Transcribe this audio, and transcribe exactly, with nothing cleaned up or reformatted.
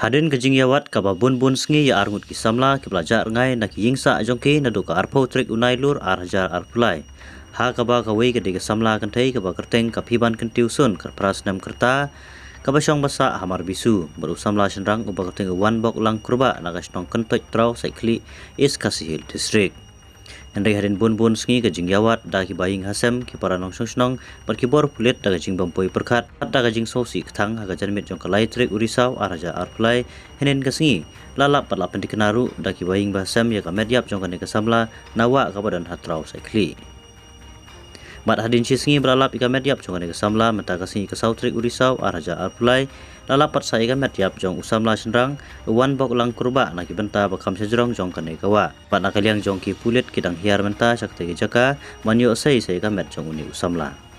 Hadien ka jingïawad kaba bun bun sngi, ïa arngut ki samla kiba la jah rngai na ki ïingsah jong ki naduh ka arphew tarik u Nailur ar hajar arphew lai, ha kaba kawei ka dei ka samla kynthei kaba kyrteng ka Phiban Kyntiew Sun, khatphra snem ka rta, kaba shong basah ha Marbisu, bad u samla shynrang uba kyrteng u Wanbok Langkurbah na ka shnong Kyntoit Traw Saitkhlieh, East Khasi Hills District. Hynrei hadien bun bun sngi ka jingïawad da ki bahaïing hasem, ki para nongshong shnong bad ki bor pulit da ka jingbym poi pyrkhat, da ka jingsngewsih kthang, ha ka janmiet jong ka lai tarik u Risaw ar hajar arphew lai, hynnin ka sngi, la lap bad la pyntikna ruh da ki bahaïing bahasem ïa ka met ïap jong kane ka samla na wah kaba don ha Traw Saitkhlieh. Bad hadien shi sngi ba la lap ïa ka met ïap jong kane ka samla mynta ka sngi ka saw tarik u Risaw ar hajar arphew lai, la lap pat sa ïa ka met ïap jong u samla shynrang u Wanbok Langkurbah na ki bynta ba kham shajrong jong kane ka wah. Bad na ka liang jong ki pulit ki dang hiar mynta sha katei ka jaka ban ïoh sei sa ïa ka met jong une u samla.